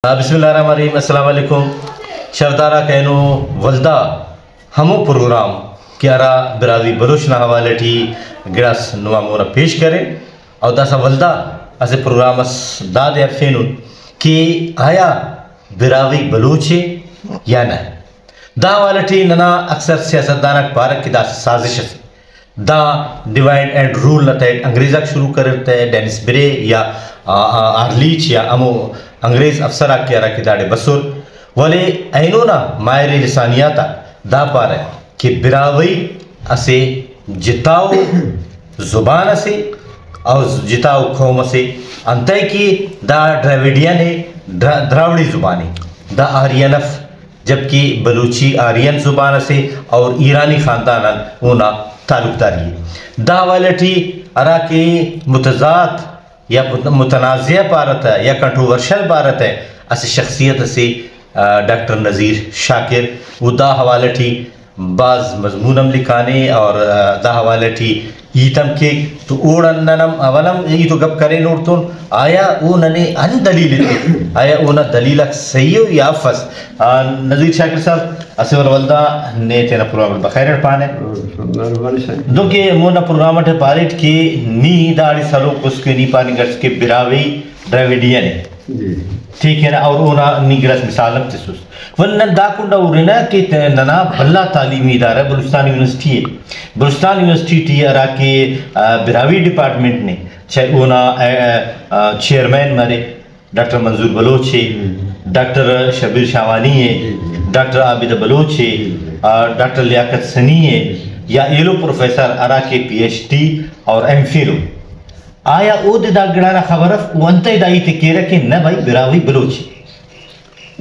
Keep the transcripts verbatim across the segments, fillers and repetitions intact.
بسم اللہ الرحمن الرحیم۔ السلام علیکم۔ شردارا کہ اینو ولدا ہمو پروگرام کہ ہرا براہوئی بلوچ نا حوالہ ٹی گڑاس نما مونا پیش کرین، اور داسہ ولدا اسہ پروگرام اس دادے ہرفینن کہ آیا براہوئی بلوچ ءِ یا نہ؟ دا حوالہ ٹی ننا اکثر سیاستدان آک پارہ کہ دا سازش اسے۔ دا ڈیوائیڈ اینڈ رول نا تحت انگریز آک شروع کریر تہ، ڈینس برے یا، آ، آ، آرلیچ یا ہمو انگریز افسر آک کہ ہرا کہ داڑے بسر، ولے اینو نا ماہر لسانیات آک دا پارہ کہ براہوئی اسہ جتاؤ زبان اسے اور جتاؤ قوم اسے، انتئے کہ دا ڈراویڈین اے، درا-، دراوڑی زبان اے، دا آرین اف، جبکہ بلوچی آرین زبان اسے اور ایرانی خاندان آن اونا تعلقداری اے۔ دا حوالہ ٹی ہرا کہ متضاد یا مت-، متنازعہ پارہ تہ یا کنٹروورشل پارہ تہ اسہ شخصیت اسے، آ، ڈاکٹر نذیر شاکر، او دا حوالہ ٹی بھاز مضمون ہم لکھانے اور، آ، دا حوالہ ٹی ہیت ہم کیک۔ تو اوڑان نن ہم اول ہم ہیت و گپ کرین اوڑتون، آیا او ننے انت دلیل ایتک؟ آیا اونا دلیل آک صحیح ءُ یا افس؟ آ، نذیر شاکر صاحب، اسہ وار ولدا نے تینا پروگرام اٹ بخیر اٹ پانہ۔ مہربانی سائیں۔ دنکہ مونا پروگرام اٹ پاریٹ کہ نی داڑے سلوک اس کہ نی پاننگ اٹ کہ براہوئی ڈراویڈین ءِ۔ جی۔ ٹھیک ہے نا، اور اونا نی گڑاس مثال ہم تسس۔ ول نن دا کنڈا ہُرنہ کہ ت-، ننا بھلا تعلیمی ادارہ بلوچستان یونیورسٹی ءِ۔ بلوچستان یونیورسٹی ٹی ہرا کہ، آ، براہوئی ڈپارٹمنٹ نے چا-، اونا، آ، آ، چیئرمین مرے، ڈاکٹر منظور بلوچ ءِ، ہم۔ ڈاکٹر شبیر شاہوانی ءِ، جی، جی۔ ڈاکٹر عابدہ بلوچ ءِ، جی، جی۔ آ، ڈاکٹر لیاقت سنی ءِ، جی۔ یا ایلو پروفیسر ہرا کہ پی ایچ ڈی اور ایم فل ءُ۔ آیا اودے دا گڑا نا خبر اف؟ او انتئے دا ہیت ءِ کیرہ کہ نہ بھائی، براہوئی بلوچ ءِ۔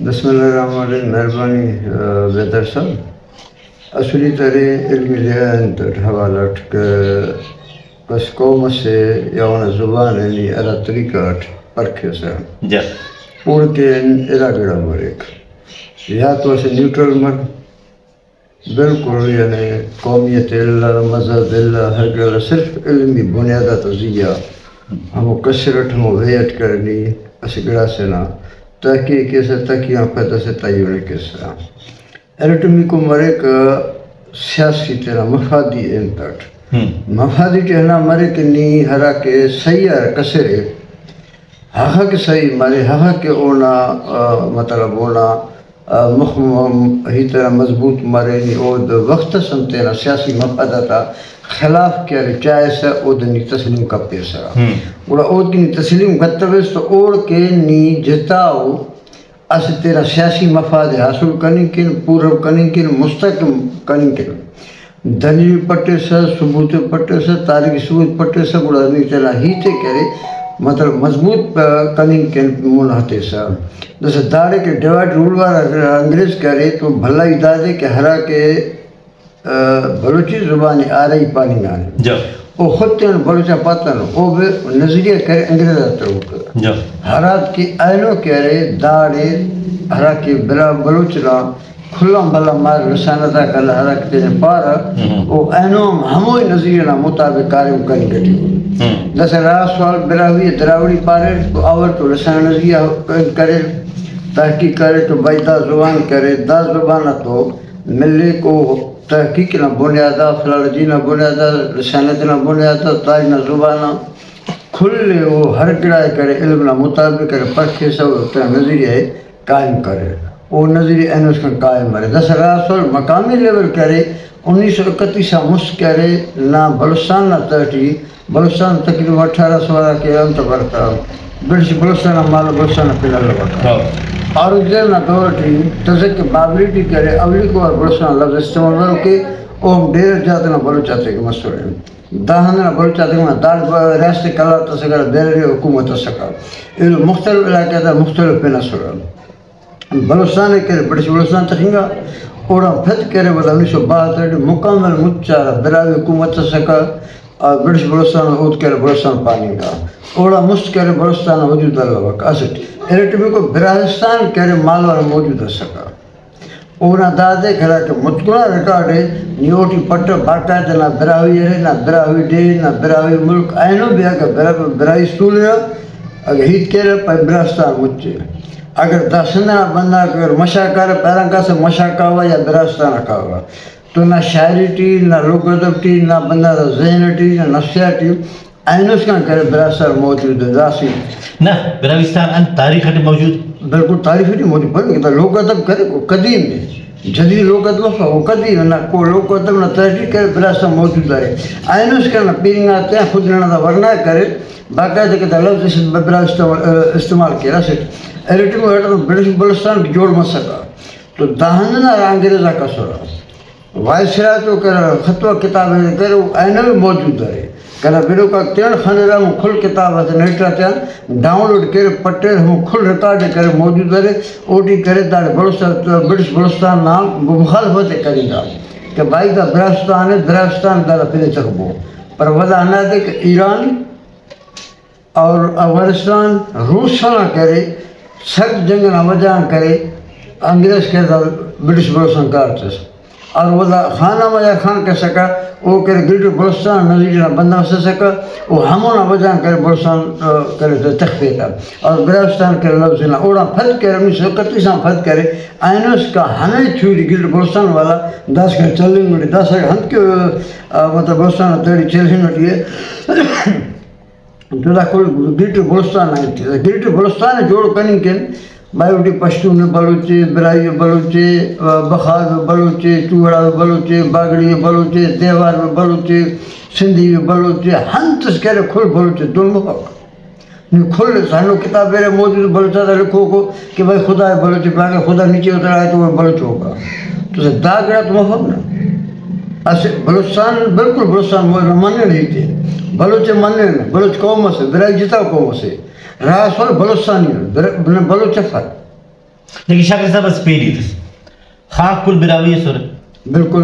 بسم اللہ الرحمن الرحیم۔ مہربانی، آ، بیدر صاحب۔ اصلی ترے علمی لحاظ انت اٹ حوالہ اٹ کہ کس قوم اسے یا اونا زبان ءِ نی ہرا طریقہ اٹ پرکھسہ، جا۔ اوڑکن ادا گڑا مریک، یا تو اسہ نیوٹرل مر، بالکل، یعنی قومیت الہ، مذہب الہ، ہر گڑا صرف علمی بنیاد آتا زی آ ہمو کسر اٹ، ہمو وے اٹ کرے نی اسہ گڑاسے نا تحقیق کیسہ، تحقیق آن پد اسہ تعین ءِ کیسہ۔ ارٹمیکو مریک سیاسی تینا مفادی انت اٹ۔ ہم۔ مفادی ٹی ہندا مریک کہ نی ہرا کہ صحیح آ کسرے، ہخہ کہ صحیح مرے، ہخہ کہ اونا، آ، مطلب اونا، آ، مخ م-، ہیت انا مضبوط مرے، نی اود وخت اس ہم تینا سیاسی مفاد آتا خلاف کہ ارے چاہسہ، اودے نی تسلیم کپیسہ۔ ہم۔ گڑا اودے نی تسلیم کتویس تو اوڑکن نی جتاؤ اسہ تینا سیاسی مفاد ءِ حاصل کننگ کن، پورو کننگ کن، مستحکم کننگ کن دلیل پٹیسہ، ثبوت پٹیسہ، تاریخی ثبوت پٹیسہ، گڑا نی تینا ہیت ءِ کہ ارے، مطلب، مضبوط پ-، کننگ کن مون ہتیسہ۔ داسہ داڑے کہ ڈیوائیڈ رول والا انگریز کہ ارے تو بھلائی دادے کہ ہرا کہ، آ، بلوچی زبان ءِ آرئی پاننگانے۔ جا۔ او خود تیان بلوچ آ پاتانو، او بے نظریہ کرے انگریز آتا روک۔ جا۔ ہرات کہ اینو کہ ارے داڑے ہرا کہ بلا بلوچ نا کھلا بھلا مار لسانت آک ہرا کہ تینے پارہ، ہم۔ او اینو ہم ہموئی نظریہ نا مطابق کاریم کننگ ٹی ءُ۔ ہم۔ داسہ راج سوال براہوئی ءِ دراوڑی پاریر تو اول تو لسان نظریہ کریر، تحقیق کریر تو بھئی دا زبان کرے، دا زبان آ تو ملیک او تحقیق نا بنیاد آ، فلالوجی نا بنیاد آ، لسانیات نا بنیاد آ، تاریخ نا زبان آ کھلے او ہر گڑا ءِ کرے علم نا مطابق کرے پرکھسہ او تینا نظریہ ءِ قائم کریر۔ او نظریہ اینو اسکان قائم مرے۔ داسہ راج سوال مقامی لیول کرے، انیس سو اکتیس آ مست کرے نا بلوچستان نا تہٹی بلوچستان تقریباً اٹھارہ سو ہرا کہ انت برتا، برٹش بلوچستان نا مالو بلوچستان نا پن الوکا۔ ہاں۔ اورنگزیب نا دور ٹی تزک بابری ٹی کرے، اولیکو وار بلوچستان نا لفظ استعمال مروکے، او ہم ڈیرہ جات نا بلوچ آتیکہ مسنے۔ دا ہندنا بلوچ آتیکہ داڑ ریاست قلات اسکہ، بیرہ حکومت اسکہ۔ ایلو مختلف علاقہ تا مختلف پن اسرہ۔ بلوچستان ءِ کرے برٹش بلوچستان تخنگا، اوڑان پد کرے ولدا انیس سو بہتر ٹی مکمل مچ آ براہوئی حکومت اسکہ، آ، برٹش بلوچستان اود کرے بلوچستان پاننگا، اوڑان مست کرے بلوچستان نا وجود الوک اسٹ، ارٹمیکو براہستان کرے مالو نا موجود اسکہ۔ اونا دادے کہ ہراکہ متکنا ریکارڈ ءِ، نی اوٹی پٹہ باقاعدہ نا براہوئی ارے، نا براہوئی ڈیہہ، نا براہوئی ملک، اینو بھی اگہ برا-، براہوئی اسطول ارا، اگہ ہیت کیرہ پائے براہستان مچ ءِ۔ اگر دا سندھ نا بندغ اگر مشا کارہ، پیران کاسہ مشا کاوہ یا براہستان آ کاوہ، تو نہ شاعری ٹی، نہ لوک ادب ٹی، نہ بندغ تا ذہن ٹی، نہ نفسیات ٹی اینو اسکان کرے براہستان موجود ءِ۔ داسہ نہ، براہستان انت تاریخ ٹی موجود؟ بالکل تاریخ ٹی موجود، پر دا لوک ادب کرے، او قدیم ءِ۔ جدید لوک ادب مفک، او قدیم ءِ، نہ کو لوک ادب نہ تحریک کرے، براہستان موجود ارے۔ اینو اسکان پیرنگ آتے خود ننا دا ورنا کرے، باقاعدہ کہ دا لفظ اس براہستان استعمال کرے۔ اسٹ ارٹی مو ہیٹر برٹش بلوچستان جوڑ مسکہ، تو دا ہند نا انگریز آک اسرہ۔ وائسرائے تو کنا خط و کتاب ءِ کرے، او اینو موجود ارے۔ کنا بروک آک تیان خنرہ، ہمو کل کتاب آتے نیٹ آتیان ڈاؤن لوڈ کرے، پٹیر، ہمو کل ریکارڈ ءِ کرے، موجود ارے۔ اوٹی کرے داڑے بلوچستان، برٹش بلوچستان نا مخالفت ءِ کننگا کہ بھائی دا براہستان ءِ، براہستان دادا پن ءِ تخبو۔ پر ولدا ہندادے کہ ایران اور افغانستان روس ئنا کرے سخت جنگ ئنا وجہ غان کرے انگریز کرے دا برٹش بلوچستان کارتس۔ اور ولدا خان احمد یار خان کہ اسکہ، او کرے گلٹر بلوچستان نظیر نا بندغ ئس اسکہ، او ہمونا وجہ غان کرے بلوچستان، آ، کرے تہ تخپیتہ۔ اور براہستان کرے لفظ نا اوڑان پد کرے، انیس سو اکتیس آن پد کرے، اینو اسکا ہمے تھیوری گلٹر بلوچستان والا داسکان چلینگ اٹی، داسہ انت کہ، آ، مطلب بلوچستان نا تہٹی چلینگ اٹی ءِ۔ تو دا کل گریٹر بلوچستان نا ہیت ءِ۔ گریٹر بلوچستان ءِ جوڑ کننگ کن بھائی اوٹی پشتون بلوچ ءِ، براہوئی بلوچ ءِ، بخار بلوچ ءِ، چوہڑا بلوچ ءِ، باگڑی بلوچ ءِ، دیوار بلوچ ءِ، سندھی بلوچ ءِ، انت اس کہ ارے کل بلوچ ءِ، دن مفک۔ نی کل ہنو کتاب بیرہ موجود بلوچ آتا لکھوکو کہ بھائی خدا بلوچ پاکہ، خدا نیچے اترا ہے تو وہ بلوچ ہوگا۔ تو سے دا گڑا تو مفہم نا۔ اسہ بلوچستان، بالکل بلوچستان مو-، مننگ ہیت ءِ۔ بلوچ مننگ، بلوچ قوم اسے، براہوئی جتا قوم اسے۔ راہ سول بلوچستانی، بر-، بلوچ افر۔ لیکن شاکر صاحب اس پیری تس۔ خاک کل براہوئی اسرہ۔ بالکل۔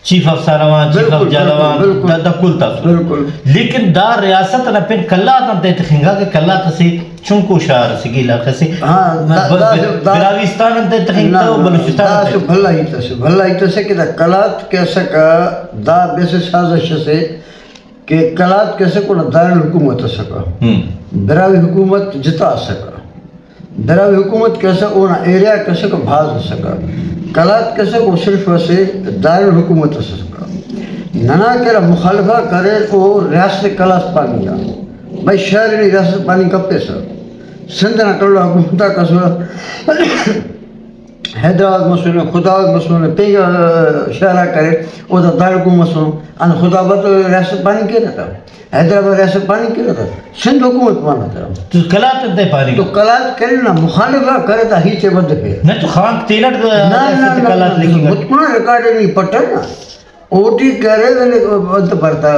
چیف آف ساروان، چیف آف بالکل، جاروان، بالکل، بالکل۔ دا، دا کل تا اسر۔ بالکل۔ لیکن دا ریاست نا پن قلات آن تہ تخنگا کہ قلات اسہ چنکو شار اسے کہ علاقہ سے ہاں، دا، ب-، دا، ب-، دا، براہوئستان آن تہ تخنگ نہ، تو نہ، بلوچستان دا آن تہ اسہ بھلا ہیت اسے، بھلا ہیت اسے کہ دا قلات کہ اسکہ، دا بے سے سازش اسے۔ کہ قلات کہ اسکہ اونا دارالحکومت اسکہ، ہم۔ براہوئی حکومت جتا اسکہ، براہوئی حکومت کہ اسکہ اونا ایریا کہ اسکہ بھاز اسکہ، قلات کہ اسکہ او صرف اسہ دارالحکومت اس اسکہ۔ ننا کہ ہرا مخالفہ کریر او ریاست قلات پاننگا، بھئی شہر نی ریاست پاننگ کپیسہ، سندھ نا کلوڑا حکومت آک اسرہ۔ حیدرآباد مسنے، خداوند مسنے، پین، آ، شہر آک اریر، او دا دارالحکومت مسنے۔ ان خداوند تو ریاست پاننگ کینہ تا، حیدرآباد ریاست پاننگ کینہ تا، سندھ حکومت پانہ تا۔ تو قلات انتئے پاننگ؟ تو قلات کرے نا مخالفہ کرے تا ہیت ءِ ودفے۔ نہ تو خانک تینٹ نہ، نہ، ریاست نہ، قلات نہ، لکھنگ اٹ۔ متکنا ریکارڈ نی پٹر نا۔ اوٹی کرے ولے انت پرتا،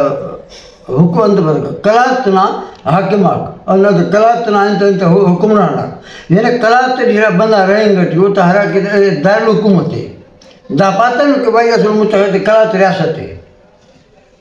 حکم انت پرتا، قلات نا حاکم آک، اور نہ تو قلات نا انت، انت حو-، حکمران آک۔ یعنی قلات ٹی ہرا بندغ رہینگ ٹی، او تا ہرا کہ دارالحکومت ءِ۔ دا پاتن کہ بھائی اصل متحد قلات ریاست ءِ۔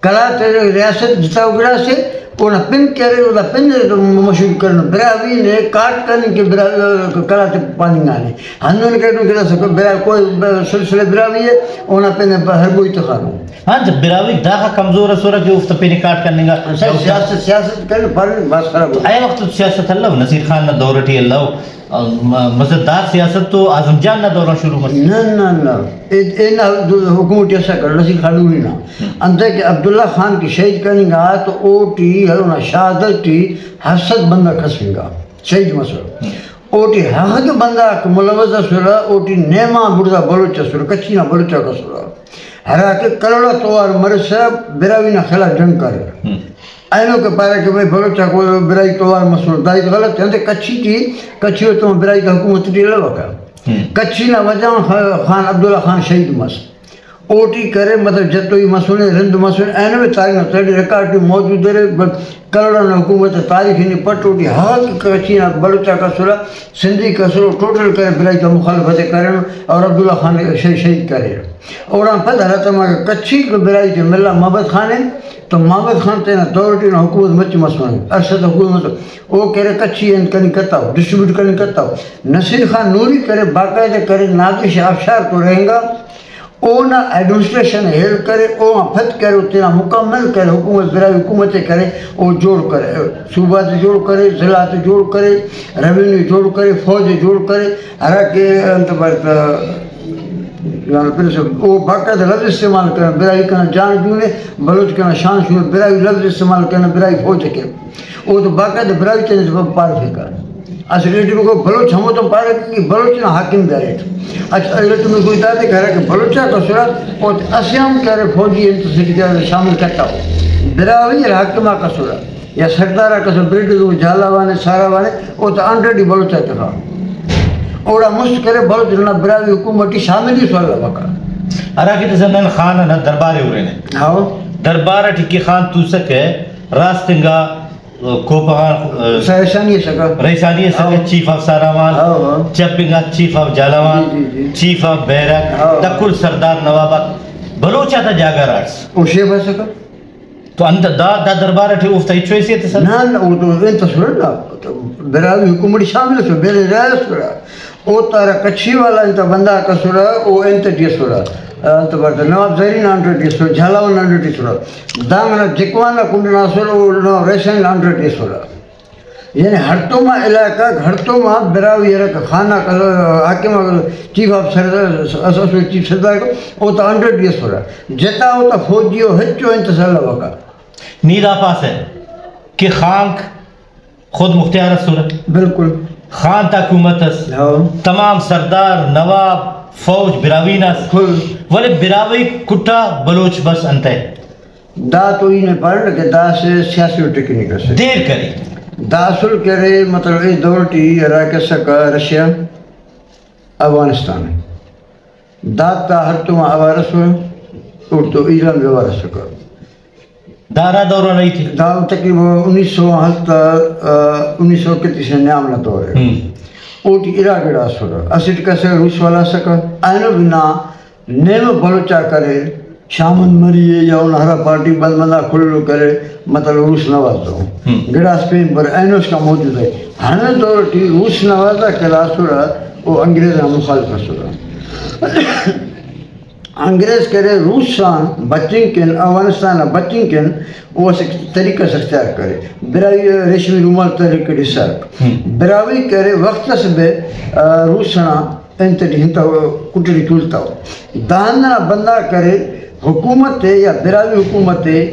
قلات ریاست جتا گڑاسے، اونا پن کہ ارے، اونا پن مشہور کرینو۔ براہوئی نے کاٹ کننگ کہ براہوئی قلات پاننگانے۔ ہندن کریٹو کہ داسہ براہوئی کوئی سلسلہ براہوئی ءِ، اونا پن ہربوئی تخانو۔ ہاں، تو براہوئی داخہ کمزور اسرہ کہ اوفتا پن کاٹ کننگا۔ سر، سیاست، سیاست کن پارن بھاز خراب ءِ۔ اے وخت تو سیاست الو، نصیر خان نا دور ٹی الو، م-، مزیدار سیاست تو اعظم جان نا دوران شروع مس۔ نہ، نہ، نہ۔ اے، اے نا حکومت ٹی اسا کر نصیر خان نوری نا۔ ہم۔ انتئے کہ عبداللہ خان کہ شہید کننگا تو اوٹی ہلونا شہادت ٹی ہفت سد بندغ کسفنگا، شہید مسر۔ ہم۔ اوٹی ہخہ کہ بندغ آک ملوث اسرہ، اوٹی نیما بڑزا بلوچ اسرہ، کچھی نا بلوچ آک اسرہ، ہراکہ کلوڑا توار مرسا براہوئی نا خلاف جنگ کریر۔ ہم۔ اینو کہ پارہ کہ بھئی بلوچ آک براہوئی توار مسر، دا ہیت غلط ءِ۔ انتئے کچھی ٹی، کچھی و تو براہوئی تا حکومت ٹی الوکہ۔ ہم۔ کچھی نا وجہ غان خ-، خان عبداللہ خان شہید مس۔ اوٹی کرے، مطلب، جتوئی مسنے، رند مسنے، اینو تاریخ نا تہٹی ریکارڈ ٹی موجود ارے، بل کلوڑا نا حکومت تاریخ نی پٹ اوٹی ہر کچھی نا بلوچ آک اسرہ، سندھی آک اسرہ، ٹوٹل کرے براہوئی تا مخالفت ءِ کرینو اور عبداللہ خان ءِ شہید، شہید کریر۔ اوڑان پد ہراتم اگہ کچھی کہ براہوئی تے ملا محمد خان ءِ، تو محمد خان تینا دور ٹی نا حکومت مچ مسنے، ارشد حکومت مسنے۔ او کرے کچھی انت کننگ کتو، ڈسٹریبیوٹ کننگ کتو۔ نصیر خان نوری کرے باقاعدہ کرے نادر شاہ آبشار تو رہینگا۔ اونا ایڈمنسٹریشن ءِ ہیل کرے، اوہان پد کرے، او تینا مکمل کرے، حکومت، براہوئی حکومت ءِ کرے، او جوڑ کرے، صوبہ تے جوڑ کرے، ضلع تے جوڑ کرے، ریونیو جوڑ کرے، فوج جوڑ کرے، ہراکہ انت بر-، او باقاعدہ لفظ استعمال کرے، براہوئی کنا جان جون ءِ، بلوچ کنا شان شون ءِ، براہوئی لفظ استعمال کرے، براہوئی فوج ءِ کرے۔ او تو باقاعدہ براہوئی تینے پارفیکہ۔ اسہ ارٹمیکو بلوچ ہموتون پارہ کہ بلوچ نا حاکم داریٹ۔ اچھا، ارٹمیکو دادے کہ ہراکہ بلوچ آک اسرہ، او تے اسہ ہم کہ ارے فوجی انت سے ٹی کہ ارے شامل کتو۔ براہوئی ارے حاکم آک اسرہ یا سردار آک اسرہ، بریڈ جھالاوان ءِ، ساراوان ءِ، او تا آلریڈی بلوچ آ تخا۔ اوڑا مست کرے بلوچ ننا براہوئی حکومت ٹی شامل ہی سوال بکا۔ ہراکہ تسہ نن خان ئنا دربار ءِ ہرنے۔ ہاؤ۔ دربار ٹی کہ خان توسکہ راست انگا کوپہ غان، آ، سا رئیسانی ئسکہ۔ رئیسانی ئسکہ، ہاں۔ چیف آف ساراوان، ہاں، ہاں۔ چپ انگا چیف آف جھالاوان، جی، جی، جی۔ چیف آف بیرک، ہاں۔ دا کل سردار نواب آک بلوچ آتا جاگہ ہراٹس۔ او شیف ئسکہ۔ تو انت دا، دا دربار ٹی اوفتا ہچو حیثیت ئس؟ نہ، نہ، او تو انت ئسرہ نا، براہوئی حکومت ٹی شامل ئسرہ، بے رائے ئسرہ۔ او تارا کچھی والا انت بندغ آک اسرہ، او انت ٹی اسرہ، انت بارت نواب زرین نا انڈر ٹی اسرہ، جھالاوان نا انڈر ٹی اسرہ۔ دانگ نا جکوان نا کنڈ ئنا اسرہ، او نواب رئیسانی نا انڈر ٹی اسرہ۔ یعنی ہڑتوما علاقہ، ہڑتوما براہوئی ہرا کہ خان آک، حاکم آک، چیف آف سر-، اس-، اس-، چیف سردار آک، او تا انڈر ٹی اسرہ۔ جتا او تا فوجی او ہچو انت ئس الوکہ۔ نی دا پاسہ کہ خانک خود مختار اسرہ۔ بالکل۔ خان تا حکومت ئس۔ ہاں۔ تمام سردار، نواب، فوج براہوئی نا ئس۔ کل۔ ولے براہوئی کٹا بلوچ بس انتئے؟ دا تو ای نے پارینہ کہ دا اسہ سیاسی و ٹیکنیک ئسے۔ دیر کرے۔ دا اسل کہ ارے، مطلب، اے دور ٹی ہرا کہ اسکہ رشیا، افغانستان۔ دا تا ہڑتوما اوار اسرہ، اوڑتون ایران بھی اوار اسکہ۔ دا ہرا دور آ رہی تھی؟ دا تقریباً انیس سو ہلتا، آ، انیس سو اکتیس نا نیام نا دور ءِ۔ ہم۔ اوٹی ارا گڑا اسرہ۔ اسٹ کسے روس والا اسکہ، اینو بنا نیمہ بلوچ آک اریر، شامند مری ءِ یا اونا ہرا پارٹی بند بند آک کل کرے، مطلب روس نواز ءُ۔ ہم۔ گڑاس پین پر اینو اسکان موجود ءِ۔ ہندا دور ٹی روس نواز آک ہرا اسرہ، او انگریز نا مخالف اسرہ۔ انگریز کہ ارے روس آن بچنگ کن، افغانستان آ بچنگ کن او اسہ طریقہ اس اختیار کرے۔ براہوئی ریشمی رومال طریقہ ٹی سر۔ ہم۔ براہوئی کہ ارے وخت اس بے، آ، روس ئنا انت ٹی ہنتو، کٹڑی تولتو۔ دا ہندنا بندغ کرے حکومت ءِ یا براہوئی حکومت ءِ،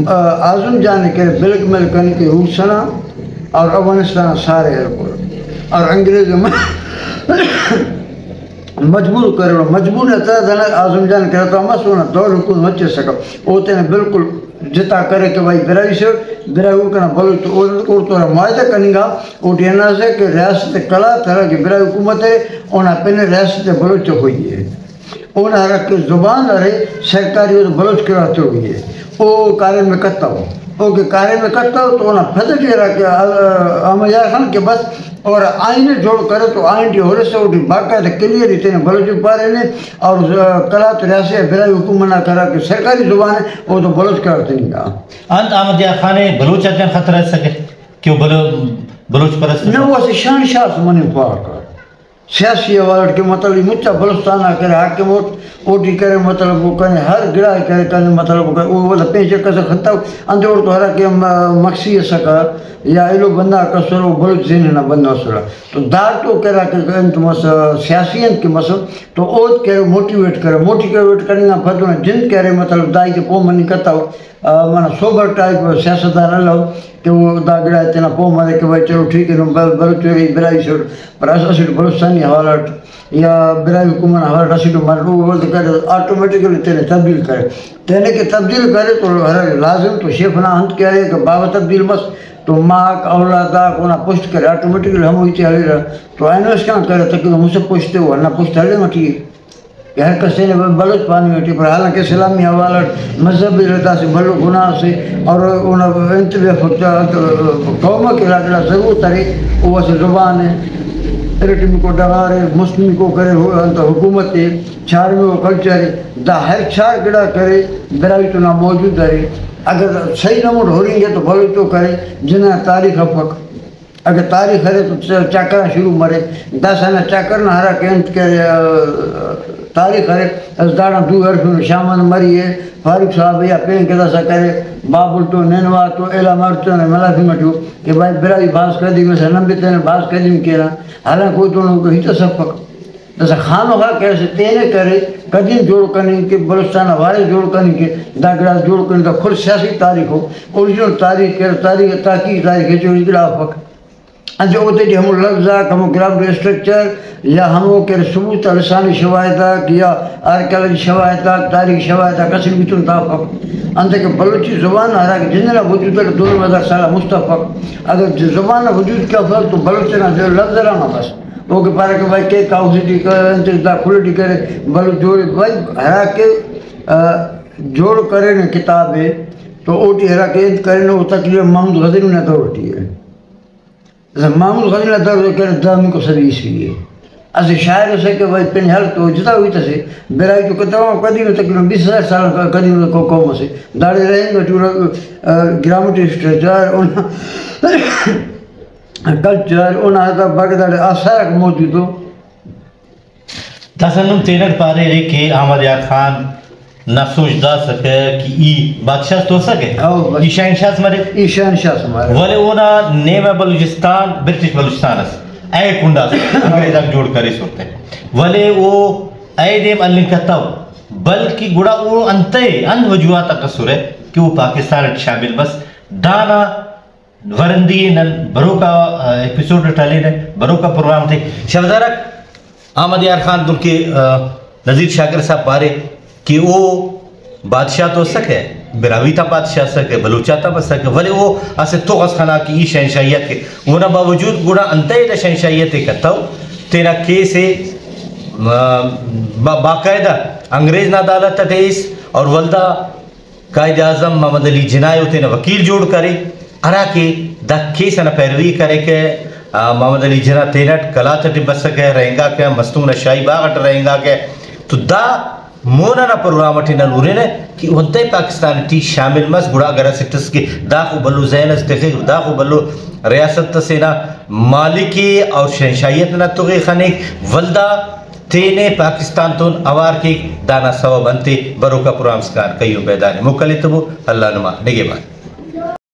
آ، اعظم جان ءِ کرے بلیک میل کنے کہ روس ئنا اور افغانستان نا سارے ہلکرہ اور انگریز ءِ مجبور کریرہ، مجبور نا تہہ انا اعظم جان کرا تو مس اونا دور حکومت مچ اسکہ۔ او تینے بالکل جتا کرے کہ بھائی براہوئی سے، براہوئی کنا بلوچ تو او، اوڑتون ہرا معاہدہ کننگا، اوٹی ہنداسے کہ ریاست قلات ہرا کہ براہوئی حکومت ءِ، اونا پن ریاست بلوچ تخوئی ءِ۔ اونا ہرا کہ زبان ارے سرکاری، او بلوچ قلات تخوئی ءِ۔ او کاریم ءِ کتو۔ او کہ کاریم ءِ کتو تو اونا پد ٹی ہرا کہ، آ، احمد یار خان کہ بس اور آئین جوڑ کرے تو آئین ٹی ہرسہ اوٹی باقاعدہ کلیئرلی تینے بلوچ پارینے اور قلات ریاست براہوئی حکومت نا کرا کہ سرکاری زبان ءِ، او تو بلوچ قلات تننگا۔ انت احمد یار خان ءِ بلوچ آتیان خطرہ اسکہ کہ او بلو-، بلوچ پرست نہ، اسکہ؟ او اسہ شہنشاہ اس مننگ خواہک۔ سیاسی حوالہ اٹ کہ مطلب ای مچا بلوچستان آ کرے حاکم اٹ، اوٹی کرے مطلب او کنے ہر گڑا ءِ کرے کنے مطلب او کرے، او ولدا پین چکر ئسے ختو، انتے اوڑتون ہرا کہ م-، مکسی ئسکہ یا ایلو بندغ آک اسرہ، او بلوچ ذہن ئنا بندغ اسرہ۔ تو داڑتون کرا کہ انت مس، سیاسی انت کہ مس، تو اود کہ موٹیویٹ کرے، موٹیویٹ کننگ آن پد اونا جند کہ ارے مطلب دا ہیتے پہہ مننگ کتو، آ، منہ سوبر ٹائپ سیاستدان الو کہ او دا گڑا ءِ تینا پہہ مرے کہ بھائی چلو ٹھیک ہے، نم بل-، بلوچ ارے براہوئی سے اٹ، پر اس-، اسٹ بلوچستانی حوالہ اٹ یا براہوئی حکومت نا حوالہ اٹ اسٹ مرے، او ولدا کرے آٹومیٹکلی تینے تبدیل کرے۔ تینے کہ تبدیل کرے تو ہرا لازم تو شیف نا انت کہ ارے کہ بابا تبدیل مس تو ماک اولاد آک اونا پشت کرے، آٹومیٹکلی ہمو ہیتے ہلیرہ۔ تو اینو اسکان کرے تقریباً مسہ پشت ءِ، او ہندا پشت ہلنگ ٹی ءِ۔ کہ ہر کس تینے بلوچ پاننگ ٹی، پر حالانکہ اسلامی حوالہ اٹ مذہب ارے داسہ بھلو گناہ اسے اور اونا انت بھی افک تا، قوم ءِ کہ ہرا گڑا ضرورت ارے، او اسہ زبان ءِ ارٹمیکو ڈغار ءِ، مسٹمیکو کرے، ہو-، انت حکومت ءِ، چارمیکو کلچر ءِ، دا ہر چار گڑا کرے براہوئی تون آ موجود ارے۔ اگر صحیح نموٹ ہرنگ ءِ تو بھلو تو کرے، جندا تاریخ افک۔ اگہ تاریخ ارے تو چ-، چاکر آن شروع مرے۔ داسہ ہندا چاکر نا ہرا کہ انت کہ ارے، آ، تاریخ ارے، اس داڑان دو ہرفنو، شامان مری ءِ، فاروق صاحب یا پین کہ داسہ کرے، بابل تو، نینوا تو، ایلہ مار تو، ملازم اٹو کہ بھائی براہوئی بھاز قدیم اسے، نن بھی تینے بھاز قدیم کینہ، حالانکہ او دونوں کو ہیت اس افک۔ داسہ خامخا کہ اسہ تینے کرے، قدیم جوڑ کننگ کہ بلوچستان نا وارث جوڑ کننگ کہ دا گڑاس جوڑ کننگ دا کل سیاسی تاریخ ءُ، اوریجنل تاریخ کہ تاریخ، تحقیقی تاریخ ہچ اوریجنل افک۔ انتئے اوتے ٹی ہمو لفظ آک، ہمو گرامر اسٹرکچر یا ہمو کہ ارے ثبوت آ لسانی شواہد آک یا آرکیالوجی شواہد آک، تاریخی شواہد آک اسل بھی تون تافک۔ انتئے کہ بلوچی زبان نا ہراکہ جند ئنا وجود اٹ دو نیم ہزار سال آ مست افک۔ اگہ زبان نا وجود کہ افک تو بلوچ ئنا جو لفظ ہرا نا بس۔ اوکہ پارہ کہ بھائی کیک آ اسے ٹی کرے، انت دا کل ٹی کرے، بلوچ جوڑ بھائی ہراکہ، آ، جوڑ کرینے کتاب ءِ تو اوٹی ہراکہ انت کرینے او تقریباً محمود غزنوی نا دور ٹی ءِ۔ محمود غزنوی نا دور ءِ کرے دہمیکو صدی عیسوی ءِ۔ اسہ شاعر ئسے کہ بھائی پن ہر تو جتا ہوئی تسے، براہوئی تو تمام قدیم، تقریباً بیس ہزار سال قدیم کو-، قوم ئسے۔ داڑے رہینگ ٹی اونا، آ، گرامر اسٹرکچر، اونا کلچر، اونا ہرا باقاعدہ داڑے آثار آک موجود ءُ۔ داسہ نم تینٹ پاریرے کہ احمد یار خان نا سوچ دا اسکہ کہ ای بادشاہ تو اسکہ، او بس۔ ای شہنشاہ اس مرے۔ ای شہنشاہ اس مرے۔ ولے اونا نیمہ بلوچستان برٹش بلوچستان اس، اے کنڈ اس انگریز آک جوڑ کریسر تہ۔ ولے او اے دیم ہلنگ کتو، بلکہ گڑا او انتئے انت وجوہات آک اسرہ کہ او پاکستان اٹ شامل مس۔ دانا ورندی ءِ نن بروکا، آ، ایپیسوڈ اٹ ہلینہ، بروکا پروگرام تے۔ شوزارک احمد یار خان دنکہ، آ، نذیر شاکر صاحب پارے کہ او بادشاہ تو اسکہ، براہوئی تا بادشاہ اسکہ، بلوچ آتا بسکہ، ولے او اسہ تغ اس خنا کہ ای شہنشاہی آ کے۔ اونا باوجود گڑا انتئے دا شہنشاہی تے کتو، تینا کیس ءِ، آ، با-، باقاعدہ انگریز نا عدالت اٹ ایس اور ولدا قائد اعظم محمد علی جناح ءِ او تینا وکیل جوڑ کرے، ہرا کہ دا کیس ئنا پیروی کریکہ، آ، محمد علی جناح تینٹ قلات ٹی بسکہ، رہینگاکہ، مستونگ نا شاہی باغ اٹ رہینگاکہ۔ تو دا مون ئنا پروگرام ٹی نن ہرنہ کہ او انتئے پاکستان ٹی شامل مس، گڑا اگر اسٹ اس کہ داخو بھلو ذہن اس تخک، داخو بھلو ریاست اسے نا مالک ءِ اور شہنشاہیت نا تغ ءِ خنک، ولدا تینے پاکستان تون اوار کیک، دانا سوب انت ءِ؟ بروکا پروگرام اسکان کہیو بیدار ءِ۔ موکل ایتبو، اللہ نما نگہبان۔